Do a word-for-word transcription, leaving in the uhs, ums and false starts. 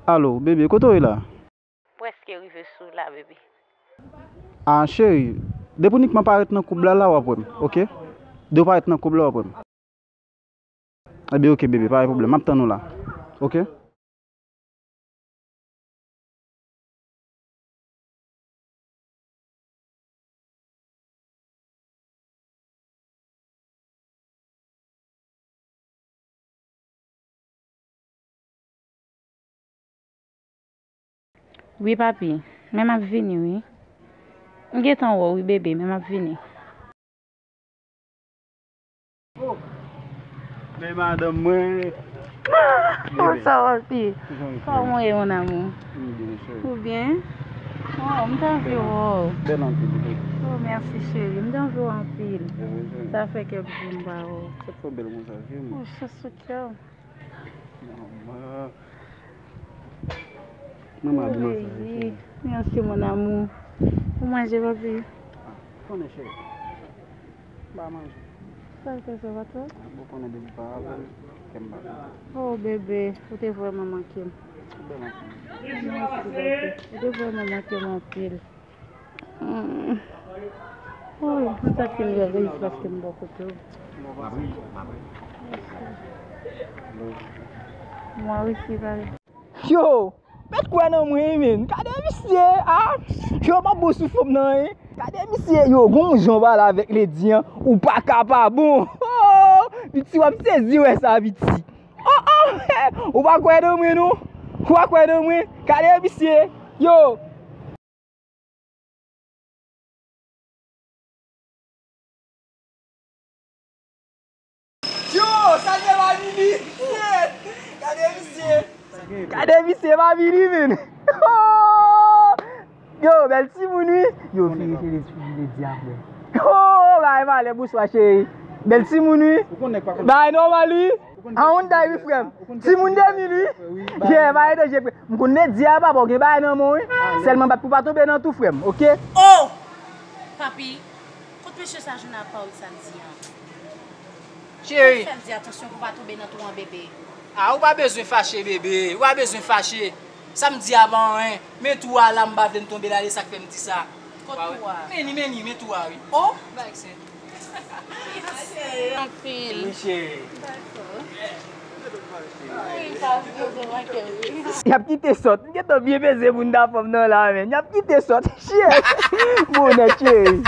Alo, bebe, kote w ye la? Prèske rive sou la, bebe. Ah, cheri, depi w inikman parèt nan koub la, la w ap wè m, oke? Depi w parèt nan koub la, w ap wè m. Ebyen, oke, bebe, pa gen pwoblèm. M ap tann ou la. Oke? Wi, papi, men m ap vini, wi. M gentan wè w, wi, bebe, men m ap vini. Oh, men madanm mwen. Bebe. Bonsoir, papi. Kijan w ye, cheri? Kòman w ye, mon amour? M byen, cheri. Ou byen? Oh, m t anvi wè w. Bèl anpil, wi. Oh, mèsi, cheri. M t anvi wè w anpil. E vre, cheri. Sa fè kèk jou m pa wè w. Sa k fè w bèl konsa, cheri mwen? Oh, chans sou kè w. Manman. Manman, bon maten, cheri. Mèsi, mon amour. Ou manje, papi? Ah, konnen, cheri. M pa manje. Sa l fè, sa va twòp? Ah, bon, konnen depi pa avè m, kè m pa kontan. Oh, bebe, ou te vrèman manke m. Ou bèl anpil. Mèsi, papi. Ou te vrèman manke m anpil. Hmm. Woy, m santi m reyisi paske m bò kote w. Mwen reyisi, pare. Yo, mèt kwè nan mwen, men. Gade misye, a. Yo, m ap bon sou fanm nan, en. Gade misye, yo, gon jan w pale avèk Ledi an, ou pa ka pa bon. Oh, piti, w ap sezi wè sa, piti. Oh, oh, ou pa kwè nan mwen, non. Ou pa kwè nan mwen. Gade misye, yo. Yo, salye Mavili! Shit! Gade misye! Gade misye Mavili, men! Yo, bèl timoun, wi! Yo, vire se lespri vile di apre. Oh, bay valè, bonswa, cheri. Bèl timoun, wi! Bay nòmal, wi! A Hyundai, wi, frè m. Timoun de mil, wi. Yeah, pa gen danje, frè. M konn Ledi a, papa, w gen bagay nan men w, wi. Sèlman bat pou pa tonbe nan tou, frè m, oke? Oh! Papi, kot mesye sa jwenn ak pawòl sa l di an? Cheri. Fè l di atansyon pou pa tonbe nan tou an, bebe. Ah, ou pa bezwen fache, bebe. Ou pa bezwen fache. Sa m di a pa anyen. Men tou a la, m pa vle n tonbe la, e sa k fè m di sa. Kot tou a? Men li, men li, men tou a, wi. Oh! Bagay senp. Anpil. Wi, cheri. Y ap kite sòt. M gentan byen peze moun nan fanm nan la, men. Y ap kite sòt. Shit! Bonè, cheri.